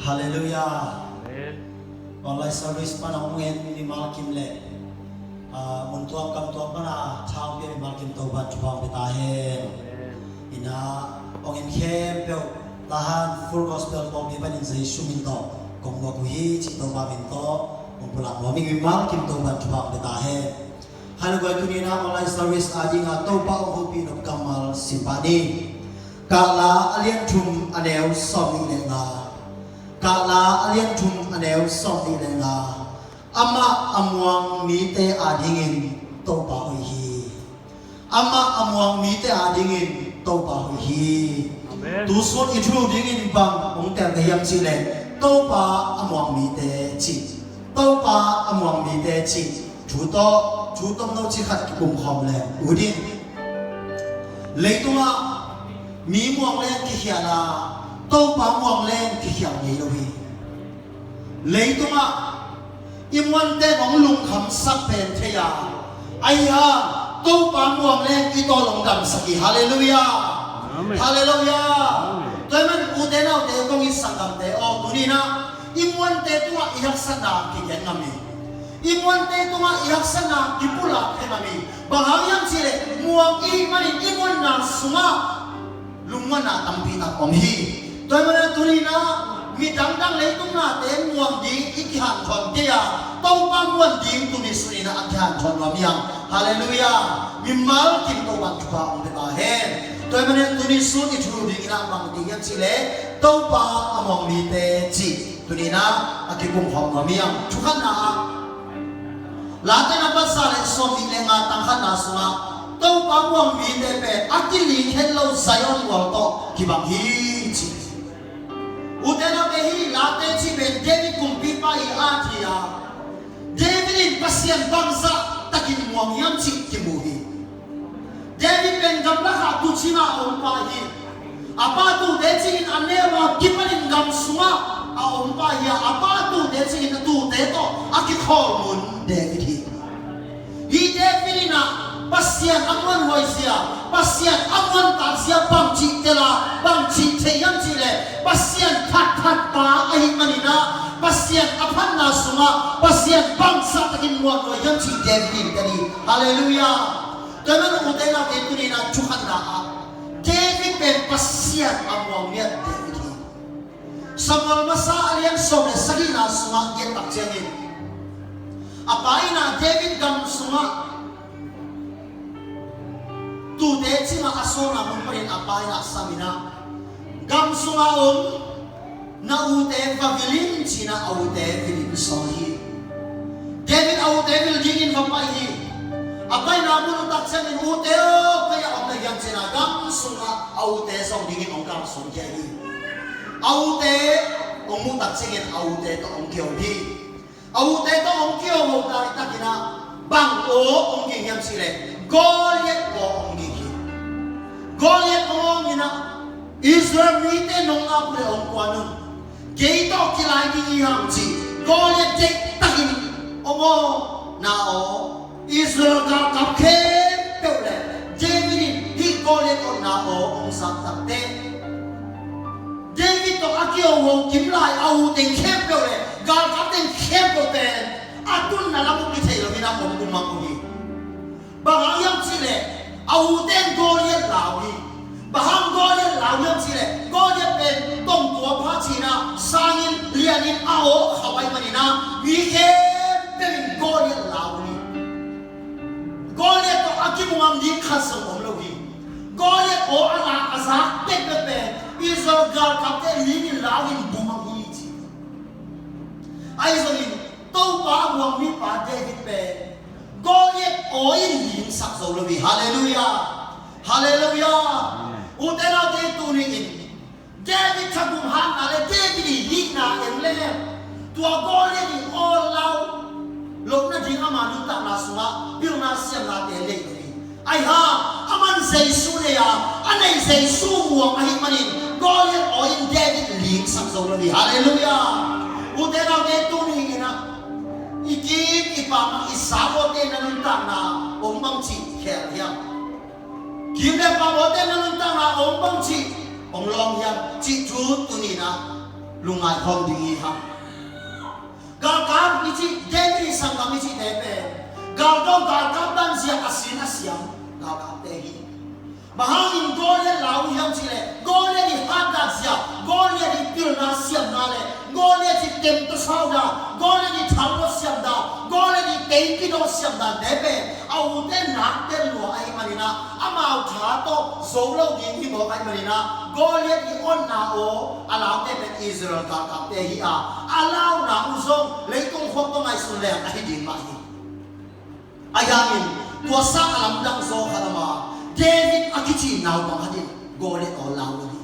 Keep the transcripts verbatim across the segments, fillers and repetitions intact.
Halleluiah. Online service pana hong en mimal kim le, ah, mun tuam kam tuam pana thang pia mimal kim Topan thupha hong pia ta hen. Ina hong en khempeuh Tahan Full Gospel pawlpi panin Jesu min tawh kong muak uh hi ci Topa min tawh hong pulak nuam ing. Mimal kim Topan thupha hong pia ta hen. Hallelujah, tuni-in ah online service a dingin Topa hong hopih nop kammal sim pah ni. Kahla a lian thum a neu sawmnih le nga. Kahla a lian thum a neu sawmnih le nga. Amah a muang mite a dingin Topa hoih hi. Amah a muang mite a dingin Topa hoih hi. Amen. Tusun i thu dingin bang hong tel ka hiam cih leh Topa a muang mite cih. Topa a muang mite cih thu tawh, thu tomno cih khat kikum khawm leng ut ding. Leitungah mi muang leng kikhial a, Topa muang leng kikhial ngei lo hi. Leitungah i muante hong lungkhamsak pen thei a, ahi hang Topa muang leng i tawl hong damsak hi. Halleluiah. Amen. Halleluiah. Amen. Tua ahih manin ute naute kong it sanggamte aw, tuni-in ah i muante tungah i haksatna kigen ngam hi. I muante tungah i haksatna kipulak thei ngam hi. Bang hang hiam cih leh muang i hih manin i muanna sungah lungmuanna tampi tak om hi. Tua ahih manin tuni-in ah mi dangdang leitung nate muang ding i kihanthawn kei a, Topa muang ding tuni sun-in ah a kihanthawn nuam hi hang. Halleluiah. Mimal kim Topa thupha hong pia ta hen. Tua ahih manin tuni sun i thu dingin ah bang ding hiam cih leh Topa a muang mite cih tuni-in ah a kikum khawm nuam hi hang. Thu khatna ah Late na pasal le sawmnih le nga tang khatna sungah Topa muang mite pen a kiling het lo Zion mual tawh kibang hi ci. Ute naute, hih Late cih pen David kumpipa i at hi a, David in Pasian bangzah takin muang hiam cih kimu hi. David pen gamlak ah tuucing ah a ompa hi. A pa tuute cingin a neu a kipanin gam sungah a ompa hi a, a pa tuute cingin a tuute tawh a kikhawl mun David hi. Hih David in ah Pasian a muanhuai zia, Pasian a muantak zia bangci tel a, bangci thei hiam cih leh Pasian thatthat pa ahih manin ah Pasian a phatna sungah Pasian bangzah takin muanhuai hiam cih David in tel hi. Halleluiah. Tua ahih manin ute naute, tuni-in ah thu khatna ah David pen Pasian a muang miat David hi. Samuel masa a lian sawm le sagihna sungah i et tak ciangin a pa in ah David gam sungah tuute cingah a sawlna mun panin a pa in ah sam in ah, gam sungah om na ute va vil in ci-in ah a ute vil in sawl hi. David a ute vil dingin va pai hi. A paina mun uh tak ciangin ute aw, koi ah om na hiam ci-in ah gam sungah a ute zong dingin hong kalsuan khia hi. A ute hong muh tak ciangin a ute tawh hong kiho hi. A ute tawh hong kiho lai takin ah bang aw hong ging hiam cih leh Goliath aw hong ging hi. Goliath aw hong in ah, Israel mite nong ap leh hong kuan un, kei tawh kilai ding hi hang ci. Goliath deih takin hong aw, na aw, Israel galkap khempeuh le David in hih Goliath awtna aw hong zak takteh David tawh a kihoho kim lai a u teng khempeuh le galkap teng khempeuh pen a tunna lam uh kithei loin a om kumang uh hi. Bang hang hiam cih leh a u ten Goliath lau hi. Bang hang Goliath lau hiam cih leh Goliath pen tongtua pha cihna sangin lianin a aw khauh ahih manin ah mi khempeuh in Goliath lau uh hi. Goliath tawh a kimu ngam ding khat zong om lo hi. Goliath aw a la a zak pekpek pen Israel galkapte lingin lau in bum hi ci. Ahi zongin Topa a muang mipa David pen Goliath aw in lingsak zo lo hi. Halleluiah. Halleluiah. Ute naute, tuni-in David thagum hatna le David i hihna en leng tua Goliath i aw lau loh nading ama nuntakna sungah pilna siamnate nei lo hi. Ahi hang aman Jesu nei a, a neih Jesu muang ahih manin Goliath aw in David lingsak zo lo hi. Halleluiah. Ute naute, tuni-in ah i kim i pam i sawmte na nuntakna hong bangci khel hiam? Kim le pam awte na nuntakna hong bangci hong lawng hiam cih thu tuni-in ah Lungngai khawm ding hi hang. Galkap i cih, David i sanggam i cihte pen galdo galkap dan zia a sin a siam galkapte hi. Bang hangin Goliath lau uh hiam cihleh, Goliath i hatdan zia, Goliath i pilna siamna le Goliath i temta saudan, Goliath i thalpawt siamdan, Goliath i tei kidawt siamdante pen a ute nakte lua ahih manin ah, amau tha tawh zo lo ding hi mawk ahih manin ah, Goliath i otna aw a laute pen Israel galkapte hi a, a launa uh zong leitung khuak tawh ngaihsun leng ahi ding mah hi. Ahi hangin tua sang a lamdang zaw khat a, David a kici naupang khat in Goliath aw lau lo hi.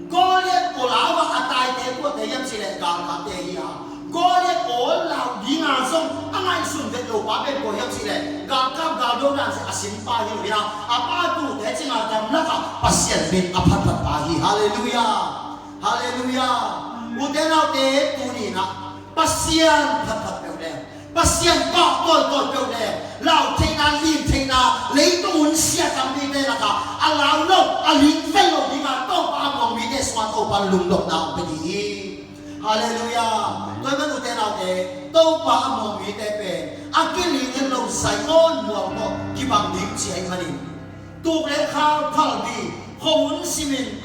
Goliath aw lau a, a taite kuate hiam cihleh galkapte hi a, Goliath aw lau dinga zong a ngaihsun vet lo pa pen kua hiam cihleh, galkap galdo dan zia a sin pa hi lo hi a, a pa tute cinga gamlak ah Pasian min a phatphat pa hi. Halleluiah. Halleluiah. Ute naute, tuni in ah Pasian phatphat peuh le Pasian pah tawitawi peuh le lau theihna, lim theihna, leitung hun sia tampite lakah a lau lo, a ling vel lo dinga Topa a muang mite sungah Topa lungdamna hong pia ding hi. Halleluiah. Tua ahih manin ute naute, Topa a muang mite pen a kiling het lo Zion mual tawh kibang ding ci ahih manin, tuk le khal, phalbi, khuahun simin,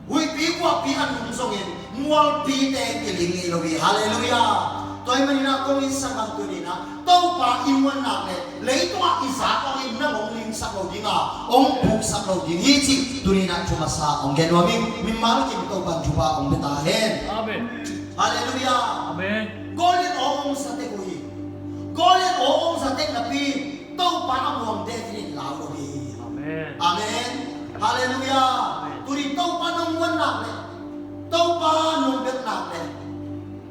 huihpi guahpi a nung zongin mualpite kiling ngei lo hi. Halleluiah. Tua ahih manin ah kong it sanggam, tuni in ah Topa i muan nak le leitungah i zak awngin nang hong lingsak lo dinga, hong puksak lo ding hi cih tuni in ah thu masa hong gen nuam ing. Mimal kim Topa in thupha hong pia ta hen. Amen. Halleluiah. Amen. Goliath aw hong zatek uh hi. Goliath aw hong zatek napi Topa a muang David in lau lo hi. Amen. Amen. Halleluiah. Amen. Tuni Topa nong muan nak le, Topa nong bek nak le,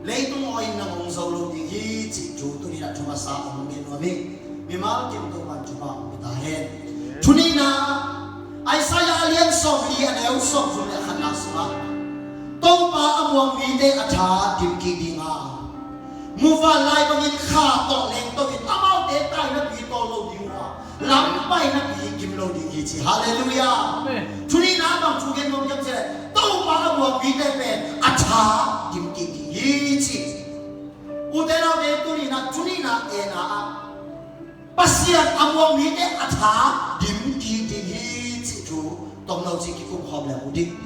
leitung aw in nang hong zo lo ding hi cih thu tuni in ah thu masa hong gen nuam ing. Mimal kim Topa in thupha hong pia ta hen. Amen. Tuni in ah Isaiah a lian sawmli, a neu sawmthum le khatna sungah Topa a muang mite a tha dim kik dinga, muvanlai bangin kha tawh lengto in amaute tainapi tawl lo ding uh a, lam painapi kim lo ding hi ci. Halleluiah. Amen. Tuni in ah bang thu gen nuam hiam cihleh, Topa a muang mite pen a tha dim kik ding hi ci. Ute naute, tuni in ah, tuni in ah, en ah, Pasian a muang mite a tha dim kik ding hi cih thu tomno cih kikum khawm leng uh ding.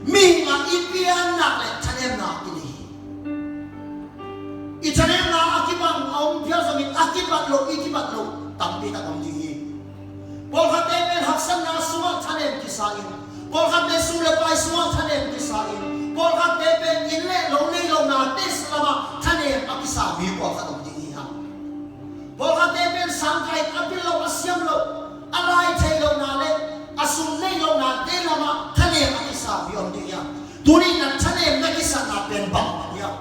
Mihing ah i pian nak le thanemna i nei hi. I thanemna a kibat a om phial zongin a kibat lo, i kibat lo tampi tak om ding hi. Pawlkhatte pen haksatna sungah thanem kisa in, pawlkhatte sum le pai sungah thanem kisa in, pawlkhatte pen inn le lo nei lo nate lamah thanem a kisa mi pawlkhat om ding hi hang. Pawlkhatte pen sangkai a pil lo, a siam lo, a lai thei lo na le a sum nei lo nate lamah thanem a kisa mi om ding hi hang. Tuni in ah thanem na kisakna pen bang hiam?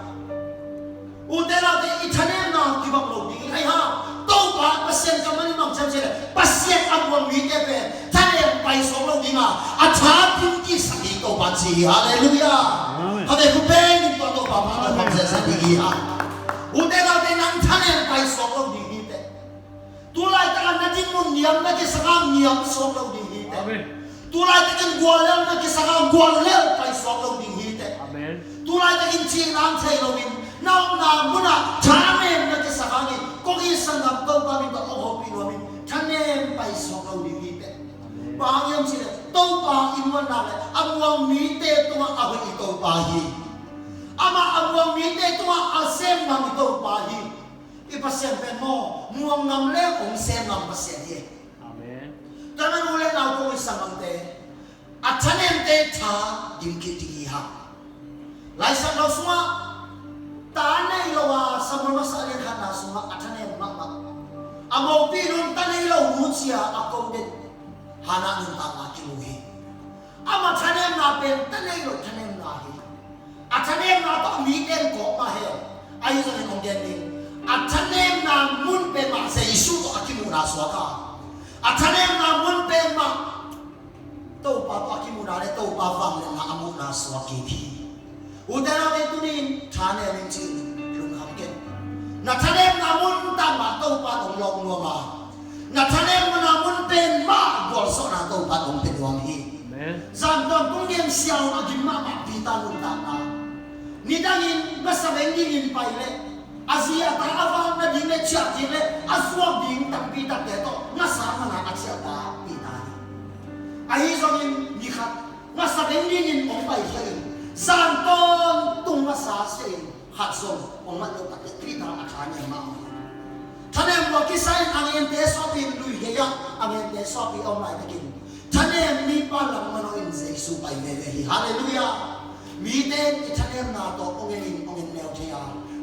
Ute naute, i thanemna kibang lo ding hi. Ahi hang, Topa Pasian kammal in bang ci hiam cihleh, Pasian a muang mite pen thanem paisuak lo dinga a tha dim kiksak hi Topa ci hi. Halleluiah. Amen. Khatvei khu pen in tua Topa mah na bang sia sia ding hi hang. Ute naute, nang thanem paisuak lo ding hi teh. Tulaitakin na dinmun niam na kisak a niam suak lo ding hi teh. Amen. Tulaitakin guallel na kisak a guallel paisuak lo ding hi teh. Amen. Tulaitakin cihna thei loin na omna munah thanem na kisak hangin kong it sanggam, Topa min tawh hong hopih nuam ing, thanem paisuak lo ding hi teh. Amen. Bang hang hiam cihleh Topa i muan nak le a muang mite tungah a hoih i Topa hi. Amah a muang mite tungah a sem ngam i Topa hi. I Pasian pen maw, muang ngam le hong sem ngam Pasian hi. Amen. Tua ahih manin u le nau, kong it sanggamte, a thanemte tha dim kik ding hi hang. Lai Siangtho sungah ta nei lo a, Samuel masa a lian khatna sungah a thanem mahmah, a mopi nung ta nei lo nu ci-a a ko den Hannah nuntakna kimu hi. Amah thanemna pen ta nei lo thanemna hi. A thanemna tawh mite in kawk mah hen. Ahi zongin hong gen ding, a thanemna mun pen mah Jesu tawh a kimuhna suak a, a thanemna mun pen mah Topa tawh a kimuhna le Topa vangliatna a muhna suak kik hi. Ute naute, tuni in thanem in ci-in lungkham ken. Na thanemna mun tawh mah Topa tawh hong lawm nuam a, na thanemna mun pen mah gualzawhna Topa tawh hong pia nuam hi. Amen. Zan Tung gen siau a gim mahmah Peter nuntakna. Nidangin masa beng dingin pai leh a zi a ta a vak nading le ciah ding le a zuak ding tampi takte tawh masa mana a ciah ta Peter hi. Ahi zongin ni khat masa beng dingin hong pai khia in zan tawntung masa sia in khat zong hong mat lo tak le Peter a thanem mah. Thanem lua kisa in a ngente suahpi in lui gei ah a ngente suahpi a om laitakin thanem mipa lam manawh in Jesu pai veve hi. Halleluiah. Mite in i thanemna tawh hong en in hong en neu thei a,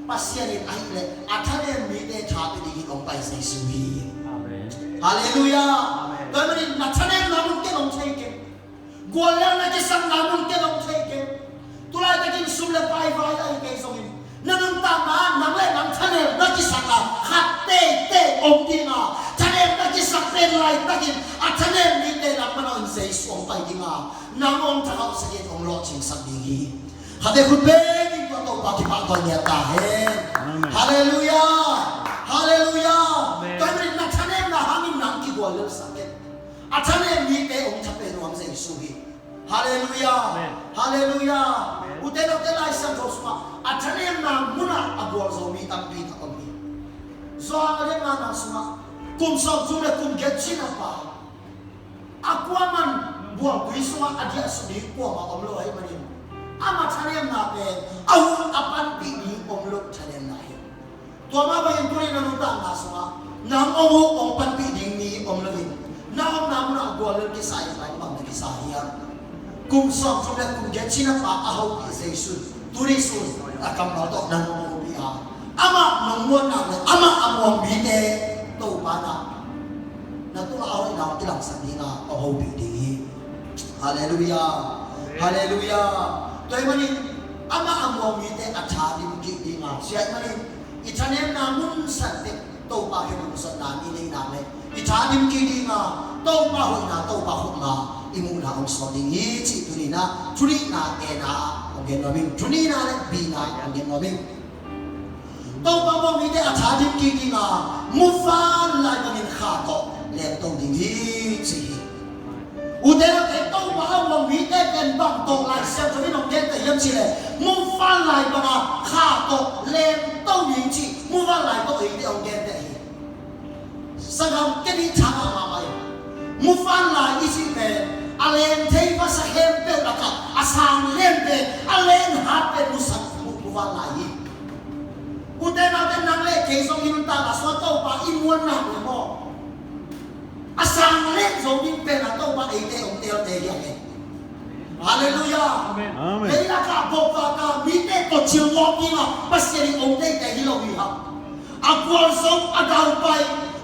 Pasian in ahih leh a thanem mite tha pia dingin hong pai Jesu hi. Amen. Halleluiah. Amen. Tua ahih manin na thanemna mun ken hong thei keng. Guallelhna kisakna mun ken hong thei keng. Tulaitakin sum le pai vai ahi kei zongin na nuntakna ah nang le nang thanemna kisakna khat teitei om ding a, thanemna kisak pen laitakin a thanem mite lam manawh in Jesu hong pai ding a, nang hong thangah sak in hong lawhcingsak ding hi. Khatte khut bengin tua Topa kipahtawina ta hen. Amen. Halleluiah. Halleluiah. Amen. Tua ahih manin na thanemna hangin nang kiguallelsak kei. A thanem mite hong tha pen nuam Jesu hi. Halleluiah. Amen. Halleluiah. Amen. Ute naute, Lai Siangtho sungah a thanemna munah a gualzo mi tampi tak om hi. Johan a lian ngana sungah kum sawmthum le kum giat cina pa a kuaman buangtui sungah a diahsuk ding kuamah om lo ahih manin amah thanemna pen a hun a panpih ding om lo thanemna hi. Tua mah bangin tuni na nuntakna sungah nang hong huh hong panpih ding mi om loin na omna munah guallel kisa in bangbang na kisa hiam? Kum sawmthum le kum giat cina pa a hopih Jesu tuni sun a kammal tawh nang hong hopih a, amah nong muan nak le amah a muang mite Topa na na tungah a hoihna hong kilangsak ding a hong hopih ding hi. Halleluiah. Halleluiah. Tua ahih manin amah a muang mite a tha dim kik ding a, sia ahih manin i thanemna mun san tek Topa khe lungsuanna i neih nak le i tha dim kik ding a, Topa hoihna Topa khutna i muhna hong sawt ding hi cih tuni na, tuni na, e na hong gen nuam ing, tuni na le bi na hong gen nuam ing. Topa muang mite a tha dim kik ding a, muvanlai bangin kha tawh lengto ding hi ci hi. Ute naute, Topa a muang mite pen bang tawh Lai Siangtho in hong genteh hiam cih leh muvanlai banga kha tawh lengto ding ci, muvanlai tawh eite hong genteh hi. Sanggam, ken i tha mahmah hi. Muvanlai i cih pen a leng thei vasa khempeuh lakah a sang leng pen, a leng hat pen musa, mu, muvanlai hi. Ute naute, nang le kei zong i nuntakna sungah Topa i muan nak le maw, a sang leng zo ding pen a Topa eite hong telte hi a, Halleluiah. Amen. Amen. Leilakah bokvaka mite tawh cilngawh dingah Pasian in hong teite hi lo hi hang. A gualzo, a daupai,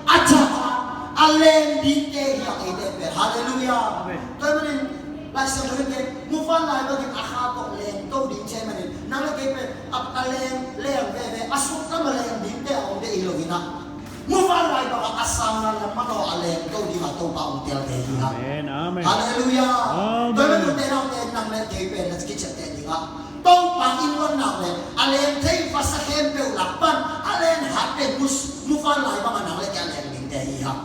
a cakap, a leng dingte hi hang eite pen. Halleluiah. Amen. Tua ahih manin Lai Siangtho in ken muvanlai bangin a kha tawh lengto ding ci ahih manin nang le kei pen a, a leng, leng veve a suktam a leng dingte a hong deih hi lo hi na. Muvanlai bangah a sang na lam manawh a lengto dingah Topa hong telte hi hang. Amen, amen. Halleluiah. Amen. Tua ahih manin ute naute, nang le kei pen na kiciapteh dingah Topa i muan nak le a leng thei vasa khempeuh lak pan a leng hat pen mus, muvanlai bangah nang le kei a leng dingte hi hang.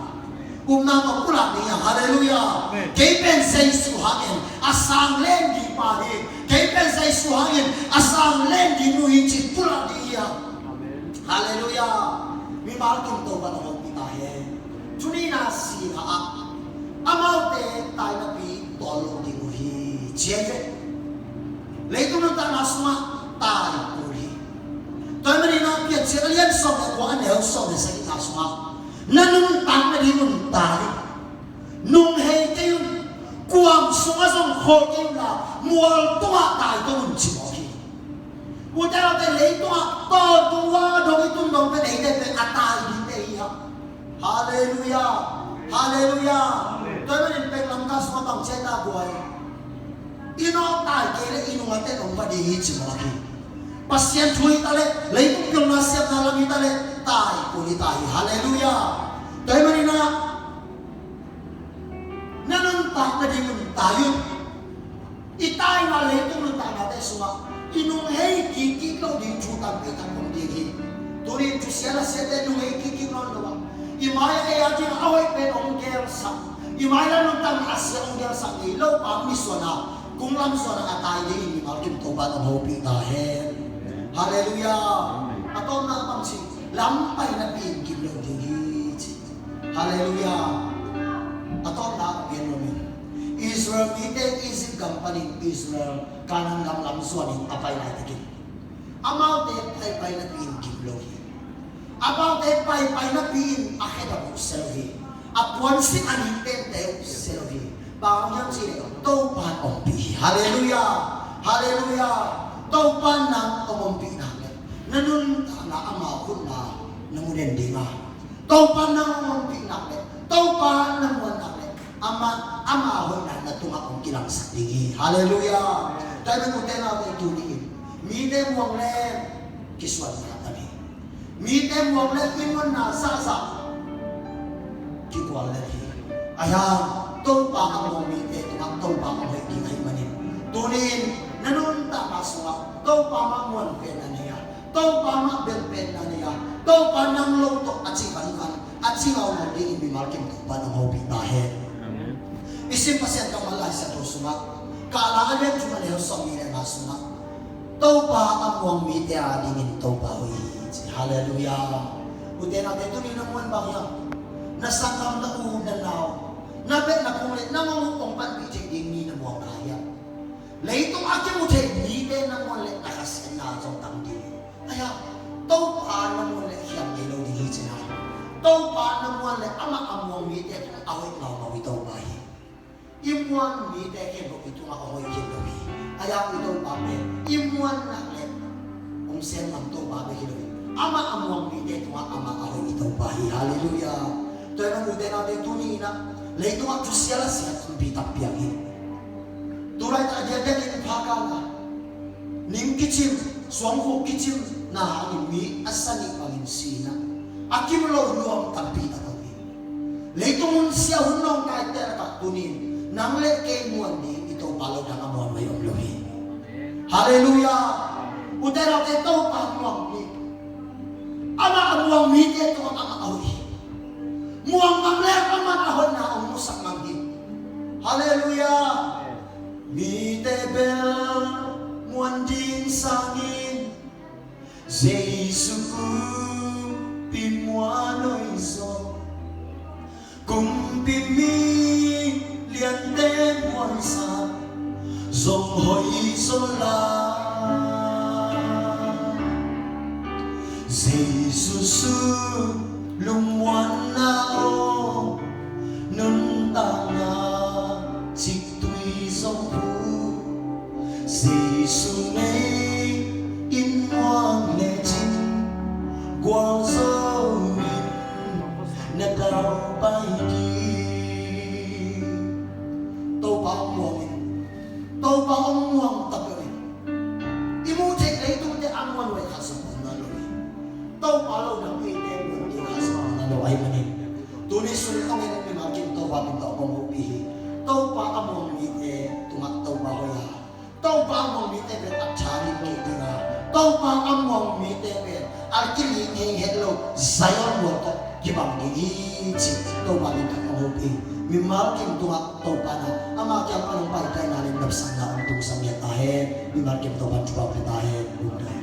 Upna tawh pulak ding hi hang. Halleluiah. Amen. Kei pen Jesu hangin a sang leng ding pa hi. Kei pen Jesu hangin a sang leng ding nu hi ci pulak ding hi hang. Amen. Halleluiah. Mimal kim Topa na hopih ta hen. Tuni na sina ah amaute tai napi tawl lo ding uh hi ci hi ve. Leitung nuntakna sungah tai kul hi. Tua ahih manin a Piancil a lian sawm le kua, a neu sawm le sagihna sungah na nuntak nadingun tai, nung hei kei un, kuam sungah zong khawl kei unla mual tungah tai kei un ci mawk hi. Ute naute, leitungah tawntung hua dong i tun dong pen eite pen a tai dingte hi hang. Halleluiah. Halleluiah. Tua ahih manin penglam ka sungah bang ci a ta guai, i nawh tai kei leh i nungate hong va ding hi ci mawk hi. Pasian thu hi ta leh, leitung pilna siamna lam hi ta leh tai kul hi ta hi. Halleluiah. Tua ahih manin a na nuntak nadingun tai un. I taina leitung nuntaknate sungah i nung hei kik kik lo ding thu tampi tak om ding hi. Tuni in thusia lasiate nung hei kik kik nawn lo a, i mai-ah ei a dingah a hoih pen hong gelsak, I mailam lam tang a sia hong gelsak ngei lo pa misuan a, kung lam suan a tai dingin mimal kim Topa in hong hopih ta hen. Halleluiah. A tawpna bang ci, lam paina pi in kim lo ding hi ci. Halleluiah. A tawpna a gen lo mi. Israel mite Egypt gam panin Israel Canaan gam lam suanin a pai laitakin amaute paipai napi in kim lo hi. Amaute paipai napi in a khedap uh sia lo hi. A puansin a nin tente uh sia lo hi. Bang hang hiam cih leh Topa in ompih hi. Halleluiah. Halleluiah. Topa in nang hong ompih nak leh na nuntakna ama hutna na mu den ding a, Topa in nang hong ompih nak leh, Topa in na muan nak leh, ama, ama hoihna na tungah hong kilangsak ding hi. Halleluiah. Tua ahih manin u te nau te, tuni in mite muang leh kisuanna tam hi. Mite muang leh i muanna zahzah kikual lel hi. Ahi hang Topa a muang mite tungah Topa hong hoih ding ahih manin, tuni in na nuntakna sungah Topa mah muan pen na nei a, Topa mah bel pen na nei a, Topa nang lo tawh a ci vanvan, a ci ngaungau dingin mimal kim Topa in hong hopih ta hen. I sim Pasian kammal Lai Siangtho sungah, Kahla a lian thum a neu sawmnih le nga sungah, Topa a muang mite a dingin Topa hoih hi ci. Halleluiah. U te nau te, tuni na muan bang hiam? Na sanggam, na u na nau, na beh na phung leh na ngong uh hong panpih theih ding mi na muang kha hiam? Leitung a kimu thei mite na muan leh na khasia na zong tam ding hi. Ahi hang Topa na muan leh khiam ngei lo ding hi ci-in ah, Topa na muan leh amah a muang mite tungah a hoih ngaungau i Topa hi. I muang mite khempeuh i tungah a hoih khin lo hi. Ahi hang i Topa pen i muan nak leh hong sem ngam Topa bek hi lo hi. Amah a muang mite tungah amah a hoih i Topa hi. Halleluiah. Tua ahih manin u te nau te, tuni in ah leitungah thusia lasia tampi tak piang hi. Tulaitak a diakdiakin pha kal a, ning kicim, suangkhuk kicimna hangin mi a sa nih bangin si in ah, a kimu lo nuam tampi tak om hi. Leitung hun sia hun nawngkaite lakah tuni in nang leh kei muan ding i Topa lo dang a muan huai om lo hi. Halleluiah. U te nau te, Topa muang ni. Amah a muang mite tungah amah a hoih hi. Muang ngam leh amah a hoihna hong musak ngam hi. Halleluiah. Mite bel muan ding sangin Jesu kumpi muan hoih zaw, kumpi mi liante muansa zong hoih zaw lai. Jesu sung lungmuanna aw, nuntakna ciktui zong phu. Jesu nei in muang lecin, gualzo in na dau pai ding. Topa hong muang in, Topa hong muang ta peuh in, i muh theih leitungte a muan huai khat zong om nawn lo hi. Topa lo dang eite muan ding khat zong om nawn lo ahih manin, tuni sung hong en in mimal kim Topa min tawh hong hopih hi. Topa a muang mite tungah Topa hoih a, Topa a muang mite pen a tha ning kei ding a, Topa a muang mite pen a kiling ngei het lo Zion mual tawh kibang ding hi ci. Topa min tawh hong hopih. Mimal kim tungah Topa in ama kiang pan hong paipihna le nopsakna hong tungsak ngiat ta hen. Mimal kim Topa in thupha hong pia ta hen. Lungdam.